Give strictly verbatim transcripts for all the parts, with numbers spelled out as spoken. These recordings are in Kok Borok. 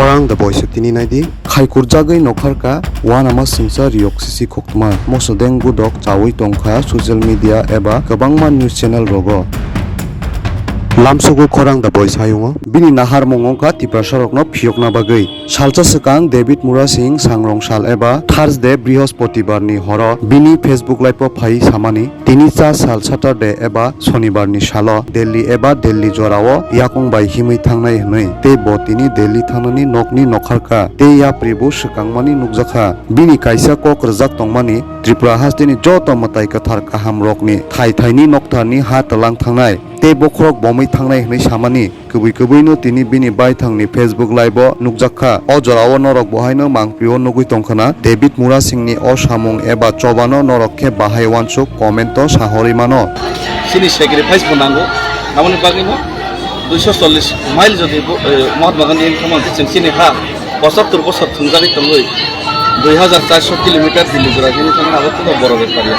Ang da boisa tini naidi, khaikurjagwi nokharka, uanama swngsa riyok sisi koktwma, moso deng gudok chawi tongkha social media eba kwbangma news channel rogo. Lamsogo khorang da boisa ayungo, bini naharmung wngkha Tiprasarokno phiyokna bagwi. Salsa swkang David Murasing sangrong sal eba Thursday, Brihospotibari ni horo bini Facebook live o phai samani, tini cha sal Saturday eba Sonibar ni salo Delhi eba Delhi jorao yakung bai himwi thangnai hwnwi, tei bo tini Delhi thangnani nokni nokharka tei yapri bo swkangmani nukjakha. Bini kaisa kok rwjak tongmani, Tripura hasteni joto mwtai kwthar kaham rokni thai thaini noktharni ha twlang thangnai tei bokhorok bomwi thangnai hwnwi samani. Kwbwi kwbwino tini bini baithangni Facebook live-o nukjakha. O jorao norok bo haino mangprio nugwi tongkhana, David Murasingni o samung eba chobano norok khe bahai uansuk comment-o sahorwi mano. Chini sacrifice bo nango, aboni bagwino duiso chollish mile jodi bo, eh, Mahatma Gandhi wngkha mankhe chwng chini ha pochattor bosor thwngjagwi tongwi dui hajar charso kilometer Delhi jora himwi thangna abo kunu boro bepar ya.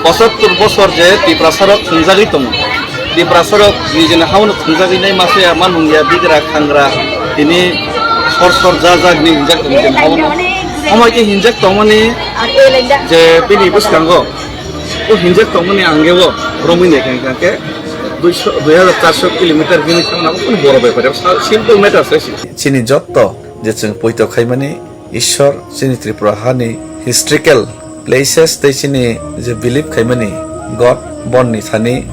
Pochattor bosor je Tiprasarok thwngjagwi tongo. Tiprasarok nijini haono thwngjagwi nai masa ya, ma nung ya, bigra, khangra, tini sor sor ja ja hinwi hinjak tongmani haono. Omo khe hinjak tongmani je bini bwskango, o hinjak tongmani angeo romwi nai khe, hwnkhe duiso, dui hajar charso kilometer himwi thangna abo kunu boro bepar ya, sa-, simple matter se. Chini jotto je chwng poito khaimani Ishwar, chini Tripura hani historical places tei chini je believe khaimani God, bonni thani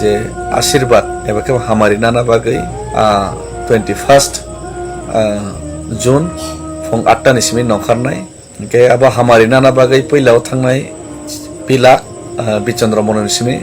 je ashirbad eba khe hamari nana bagwi, ah, twenty first, ah, June phung atta ni simi nongkharnai. Hwnkhe abo hamari nana bagwi puila o thangnai pilak, ah, Bichandra Mono ni simi.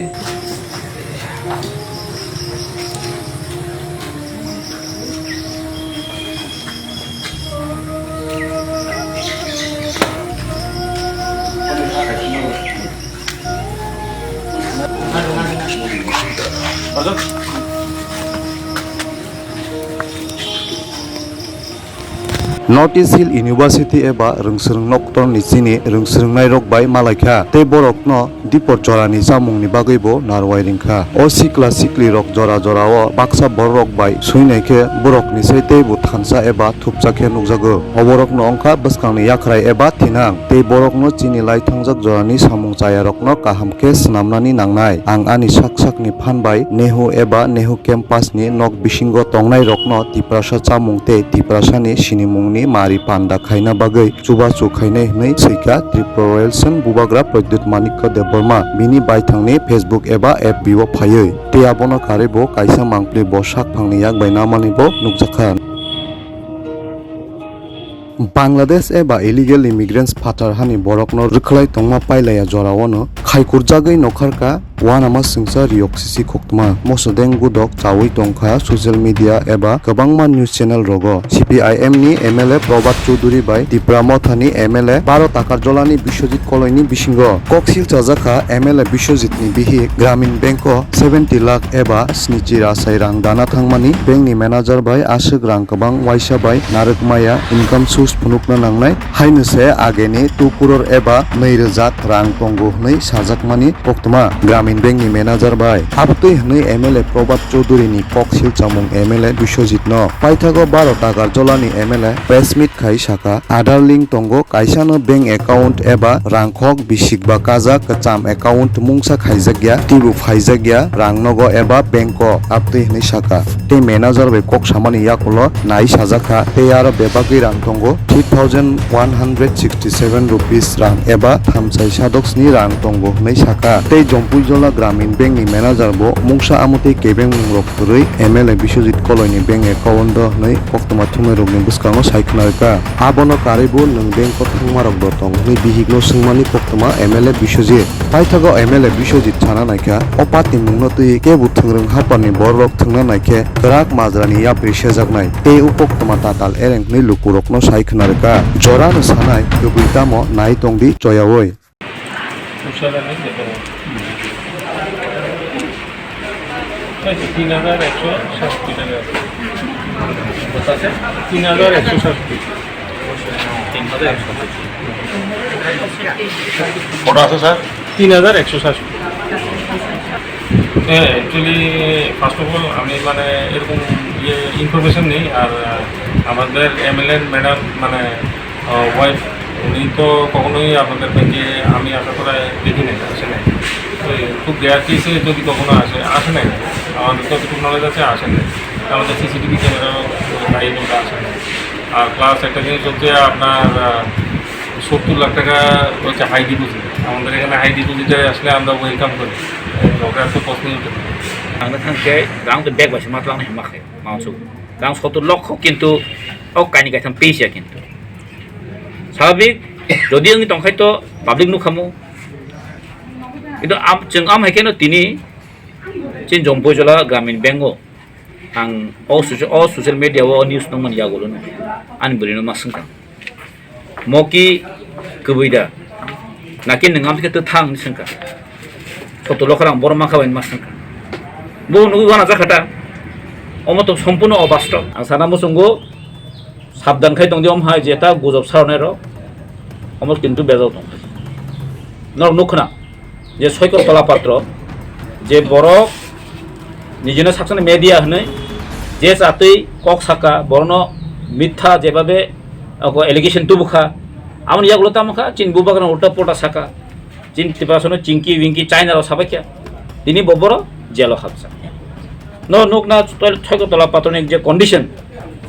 North East Hill University eba rwngswrwng noktor ni chini rwngswrwngnairok bai malaikha, tei borokno dipor jorani chamungni bagwibo narwai ringkha. O sikla siklirok jora jorao baksa bororok bai swinai khe borokni sai teibo thansa eba thupsa khe nukjago. Oborokno wngkha bwskangni yakhrai eba thinang, tei borokno chini lai thangjak jorani samung chayarokno kaham khe swnamnani nangnai. Ang ani sak sakni phan bai Nehu eba Nehu campus ni nok bisingo tongnairokno Tiprasa chamung tei Tiprasani sinimungni mari panda khaina bagwi chubachu khainai hwnwi swikha Tripura Royal Sun Bubagra Pradyut Manikya Debbarma bini baithangni Facebook eba F B o phaiwi. Tei abono karwi bo kaisa mangpli bo sak phangni yak bai namani bo nukjakha. Bangladesh eba illegal immigrants phatar hani borokno rwkhlai tongma pailaiya jorao no khaikurjagwi nokharka uanama swngsa riyok sisi koktwma. Mosodeng gudok chawi tongkha social media eba kwbangma news channel rogo. C P I M ni M L A Prabhat Chaudhary bai Tipra Motha ni M L A Baro Takarjala ni Biswajit Koloi ni bisingo kok sil chajakha M L A Biswajit ni bihik Gramin Bank o seventy lakh eba snichi rasai rang dana thangmani bank ni manager bai aswk rang kwbang waisa bai narwk maya income source phunukna nangnai, haino se ageni two crore eba nwi rwjak rang tongo hwnwi sajakmani koktwma Gramin Bank ni manager bai. Abotwi hwnwi M L A Prabhat Chaudhary ni kok silchamung M L A Biswajit no paithago Baro Takarjala ni M L A press meet khai sakha, Aadhaar link tongo, kaisano bank account eba rangkhok bisikba kajak, kwcham account mungsa khaijakya, teibo phaijakya rang nogo eba bank o, abtwi hwnwi sakha. Tei manager bai kok samani yakulo nai sajakha, tei aro bebagwi rang tongo three thousand one hundred sixty seven rupees rang eba thamsai sadok sni rang tongo hwnwi sakha. Tei Jompuijola Gramin Bank ni manager bo mungsa amotwi kebeng mungrok kwrwi M L A Biswajit Koloi ni bank account o hwnwi koktwma thumnairokni bwskango sai khwnarwkha. Abono karwibo nwng bank o thangmarok do tong hwnwi bihikno swngmani koktwma M L A Biswajit. Paithago M L A Biswajit sana naikha, o party mungno twiwi kebo thwngrwng haparni bororok thwngna naikhe kwrak majrani yapri sejaknai tei o koktwma tatal ereng hwnwi lukurokno sai khwnarwkha. Jorano sanai kwbwi tamo nai tongdi choyaui. তিন হাজার একশো সাতষট্টি টাকা। তিন হাজার একশো সাতষট্টি। কত আছে, স্যার? তিন হাজার একশো সাতষট্টি। হ্যাঁ, actually, first of all, আমি মানে এরকম ইয়ে ইনফরমেশন নেই। আর আহ, আমাদের এমএলএ ম্যাডাম মানে ওয়াইফ, উনি তো কখনোই আপনাদের ব্যাংকে, আমি আশা করে দেখি নাই, আসে নাই। তো খুব রেয়ার কেসে যদি কখনো আসে, আসে নাই। আমাদের যতটুকু নলেজ আছে, আসে নাই। আমাদের সিসিটিভি ক্যামেরাও নাই, বলতে আসে নাই। আর প্লাস একটা জিনিস হচ্ছে আপনার আহ, সত্তর লাখ টাকা হচ্ছে হাই ডিপোজিট। আমাদের এখানে হাই ডিপোজিটে আসলে আমরা ওয়েলকাম করি, ঝগড়ার তো প্রশ্নই উঠে না। Ang thang khe rang to bag bai se ma twlang nai hwnma khe ma uansuk. Rang sottor lokho kintu o kaini kaitham peisa kintu. Swabhik, jodi wngwi tongkhai to public nukhamu. Kintu am, chwng am hai kheno tini chini Jompuijola Gramin Bank o ang o socia-, o social media o news nungmani yagulo no ani bwrwino ma swngkha. Mo ki kwbwi da? Naki nwng am khe twthang hinwi swngkha. Sotto lokho rang borok mankha bai hinwi ma swngkha. Bo nugwi uanajakha ta? Omo to sompurno obastob. Ang sana muchungo sabdan khai tongdi, om hai jeta gujob saronai rok. Omo kintu bejal tong. Norok nukkhna je Soikor Tola Patro, je borok nijino sakchani media hinwi je chatwi kok saka, borokno mitha jebabe ako allegation tubukha, amoni yagulo tamo kha, chini bubagrano ulta pulta saka, chini Tiprasano chingki wingki China rok sabaikha, tini bo borok jelo habjak. No nukna Soikor Tola Patroni je condition,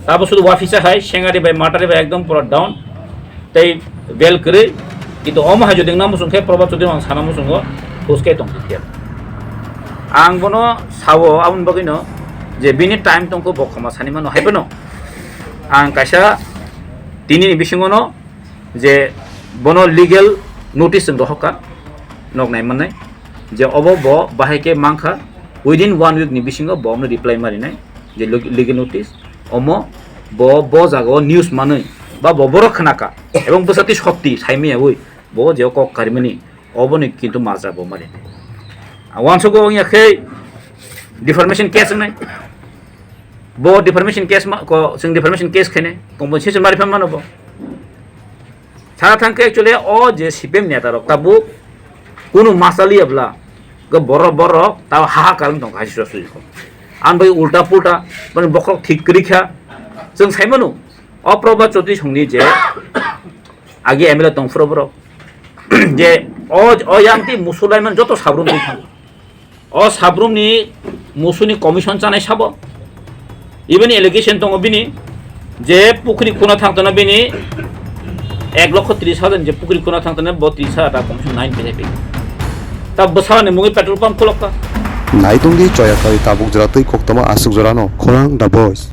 tabo sudu wafisa hai, sengari bai matari bai ekdom pura down, tei bel kwrwi, kintu omo hai jodi wngna muchung khe Probhat Chaudhary ang sana muchungo, hus khe tong khe. Ang bono sao, aboni bagwino je bini time tongkho, bo khoma sani mano hai phano. Ang kaisa tini ni bisingo no je bono legal notice wng rohorkha, nok nai mannai, je obo bo bahai khe mankha, within one week ni bisingo bo omo reply marinai, je leg-, legal notice. Omo bo, bo jagao news manwi ba bo borok khnaka, ebong bwsati sotti saimiyawoi bo je kok karimani, oboni kintu majra bo mari. Wansukgo wngya khe defamation case wngnai. Bo defamation case ma, ko, chwng defamation case khainai, compensation mari phan mano bo. Sana thang khe actually o je C P M neta rok tabuk kunu masali abla, go borok, borok tabo hahakar wng tong kha, haisiro sujikho. Ang bai ulta pulta, mane bokhorok thik kwrwi kha. Chwng sai mano, o Probhat Chaudhary songni je agi M L A tong phuru borok, je o, o yang tei musulaiman joto sabrum twi thango. O sabrumni musuni commission chanai sabo. Even allegation tongo bini je pukhri khuna thangtana bini ek lokho tris hajar ni je pukhri khuna thangtana bo tris hajar ta commission nine pejai phi. Ta bwsani mungwi petrol pump khulokka. Naitungdi choya kari tabuk jora twi koktoma aswk jorano Khorang The Voice.